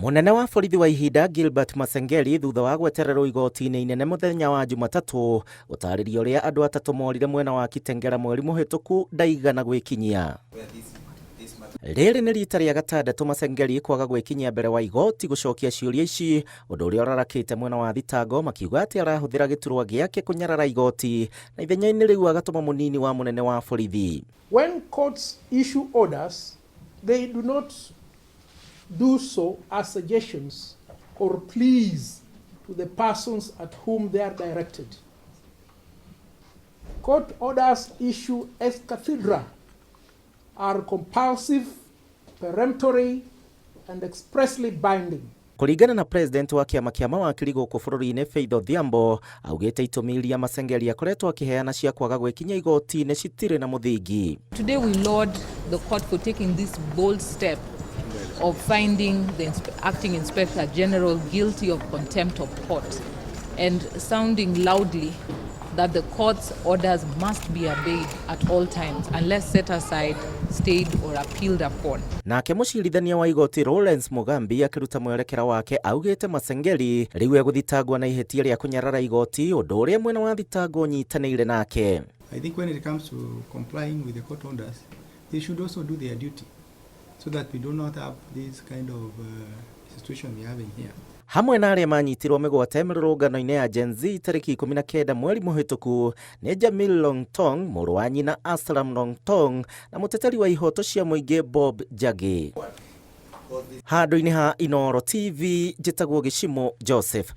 Mũnene wa borithi wa ihinda Gilbert Masengeli thutha wa gwetererwo igoti-inĩ inene mũthenya wa Jumatatũ gũtarĩria ũrĩa andũ atatũ morire mwena wa Kitengela mweri mũhĩtũku ndaigana gwĩkinyia. Rĩrĩ nĩ rita rĩa gatandatũ Masengeli kwaga gwĩkinyia mbere wa igoti gũcokia ciũria ici, ũndũ ũrĩa ũrarakĩte mwena wa thitango makiuga atĩ arahũthĩra gĩturwa gĩake kũnyarara igoti na ithenya-inĩ rĩu agatũma mũnini wa mũnene wa borithi. When courts issue orders, they do not do so as suggestions or pleas to the persons at whom they are directed. Court orders issued ex cathedra are compulsive, peremptory, and expressly binding. Kũringana na president wa kĩama kĩa mawakiri gũkũ bũrũri-inĩ Faith Odhiambo, augĩte itũmi iria Masengeli akoretwo akĩheana cia kwaga gwĩkinyia igoti-inĩ citirĩ na mũthingi. Today we laud the court for taking this bold step of finding the acting inspector general guilty of contempt of court and sounding loudly that the court's orders must be obeyed at all times unless set aside, stayed or appealed upon. Nake mũcirithania wa igoti Lawrence Mugambi akĩruta mwerekera wake augĩte Masengeli rĩu egũthitangwo na ihĩtia rĩa kũnyarara igoti, ũndũ ũrĩa mwena wa thitango ũnyitanĩire nake. I think when it comes to complying with the court orders, they should also do their duty so that we do not have this kind of situation we're having here. Hamwe na arĩa manyitirwo mĩgwate mĩrũrũngano-inĩ ya Gen Z tarĩki 19 mweri mũhĩtũku nĩ Jamil Longtong, mũrũ wa nyina Aslam Longtong, na mũteteri wa ihoto cia mũingĩ Bob Njagi. Handũ-inĩ ha Inooro TV, njĩtagwo Gĩcimo Joseph.